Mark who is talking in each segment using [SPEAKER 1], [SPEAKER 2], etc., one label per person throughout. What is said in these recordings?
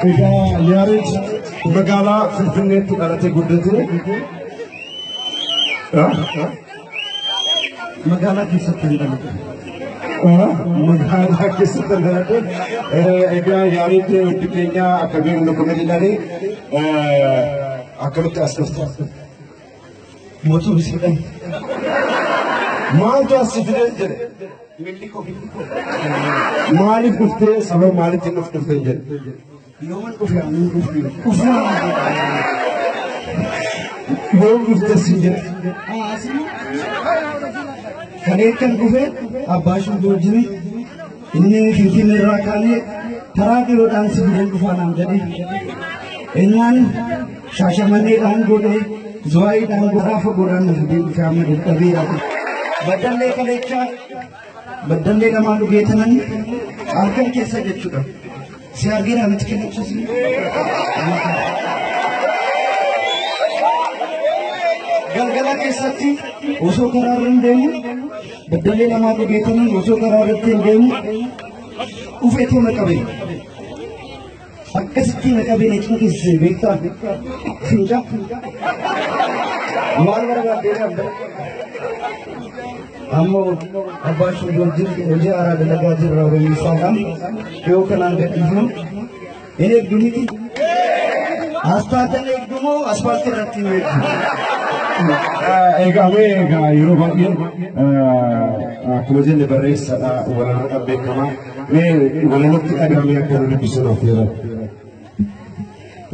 [SPEAKER 1] Egaa Yaared magaalaa Finfinneetti dhalatee guddate.
[SPEAKER 2] Magaalaa keessatti hin dhalate.
[SPEAKER 1] Magaalaa keessatti dhalate. Egaa Yaared hundi keenya akka beeknu komediidhaan akkamitti as dhufte?
[SPEAKER 2] Mootummaa si.
[SPEAKER 1] Maaltu as si fide jedhe? Maaliif dhuftee, sababa maaliitiin dhufte jedhe?
[SPEAKER 2] Yooman dhufe, ani dhufne. Dhufne.
[SPEAKER 1] Yoom dhufte si jedhe?
[SPEAKER 2] Kalee kan dhufe abbaa shundoo wajjin, inni Finfinnee irraa kaanee karaa dhiyoodhaan si fideen dhufaa naan jedhe. Innaan Shaashamanneedhaan godhee, Zuwaayiidhaan godhaa, fagoodhaan na fidee dhufe, amma dadhabeera. Baddallee kaleechaa baddallee lamaan dhugeetanan halkan keessa jechuudha. Si argeera miti kennachuus. Galgala keessatti osoo karaa irra hin deemu, baddallee lamaa dhugeetanan osoo karaa irratti hin deemu dhufeetoo na qabe. Akkasitti na qabee na cinqisiise, beektaa? Fincaa. Maal barbaaddee dhabda? Ammoo abbaa shundoo wajjin hojii haaraa dalagaa jirra Oromiisaadhaan. Dhiyoo kanaan gadhiifnu. Hin eegdu miti. Asfaaltiin eegdu moo asfaaltii irratti hin eegdu?
[SPEAKER 1] Egaa mee egaa yeroo baay'ee akkuma jenne barreessaadha, walaloodhaan beekama. Mee walalootti dhagahame akka nu dubbisu nuuf yeroo.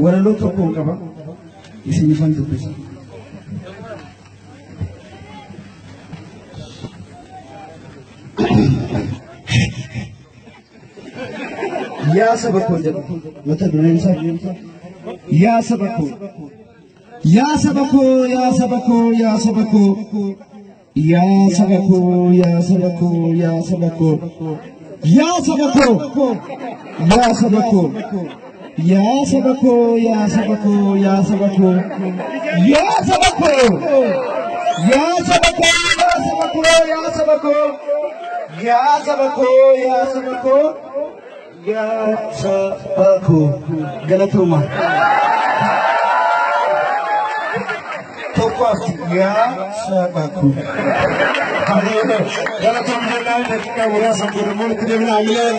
[SPEAKER 2] Walaloo tokkoon qaba. Isinifan dubbisa. Yaa saba koo jedha mata dureen isaa. Yaa saba koo. Yaa saba koo, yaa saba koo, yaa saba koo. Yaa saba koo, yaa saba koo, yaa saba koo. Yaa saba koo. Yaa saba koo. Yaa saba koo, yaa saba koo, yaa saba koo. Yaa saba koo. Yaa saba koo, yaa saba koo, yaa saba koo. Yaa saba koo, yaa saba koo. Yaa saba koo. Galatooma. Tokko hafti, yaa saba koo.
[SPEAKER 1] Galatoom jennaan, daqiiqaa muraasa booda immoo itti deemna. Amilee